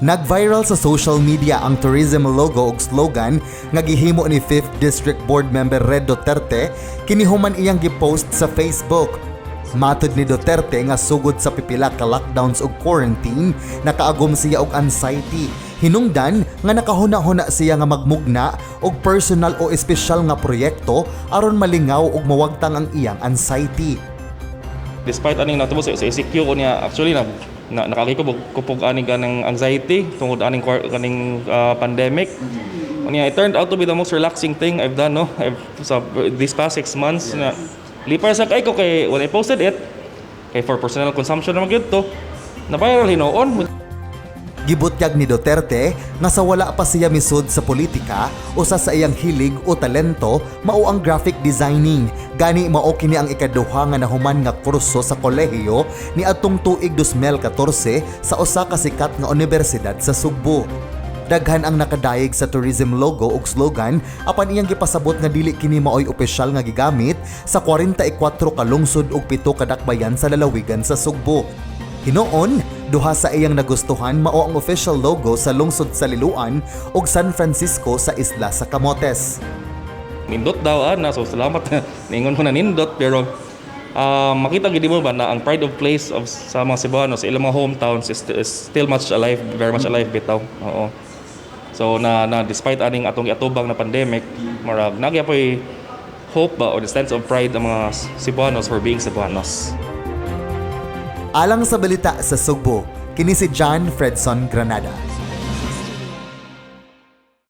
Nag-viral sa social media ang tourism logo ug slogan nga gihimo ni 5th District Board Member Red Duterte kini human iyang gipost sa Facebook. Matod ni Duterte nga sugod sa pipila ka lockdowns ug quarantine, nakaagom siya og anxiety. Hinungdan nga nakahuna-huna siya nga magmugna og personal o espesyal nga proyekto aron malingaw ug mawagtang ang iyang anxiety. Despite aning natabo sa ECQ ko niya, actually na nakaagi ko kupog ani ganang anxiety tungod aning kaning pandemic. Unya, it turned out to be the most relaxing thing I've done, no, sa these past 6 months na lipay sa kay ko kay when I posted it kay for personal consumption naman gyud to, na viral hinuon. Gibutyag ni Duterte nga sa wala pa siya misud sa politika, usa sa iyang hilig o talento mao ang graphic designing. Gani mao kini ang ikaduha nga nahuman nga kurso sa kolehiyo ni atong tuig 2014 sa usa ka sikat nga unibersidad sa Sugbo. Daghan ang nakadayeg sa tourism logo ug slogan, apan iyang gipasabot nga dili kini maoy opisyal nga gigamit sa 44 ka lungsod ug 7 ka dakbayan sa lalawigan sa Sugbo. Hinuon, duha sa iyang nagustuhan mao ang official logo sa lungsod sa Liloan ug San Francisco sa isla sa Camotes. Nindot daw ana, so salamat, ningon ko na nindot, pero makita gid mo ba na ang pride of place of sa mga Cebuano sa ilang mga hometowns is still much alive, very much alive bitaw. Oo. So na despite aning atong giatubang na pandemic, marag nagya po'y hope ba or the sense of pride ang mga Cebuanos for being Cebuanos. Alang sa Balita sa Sugbo, kini si John Fredson Granada.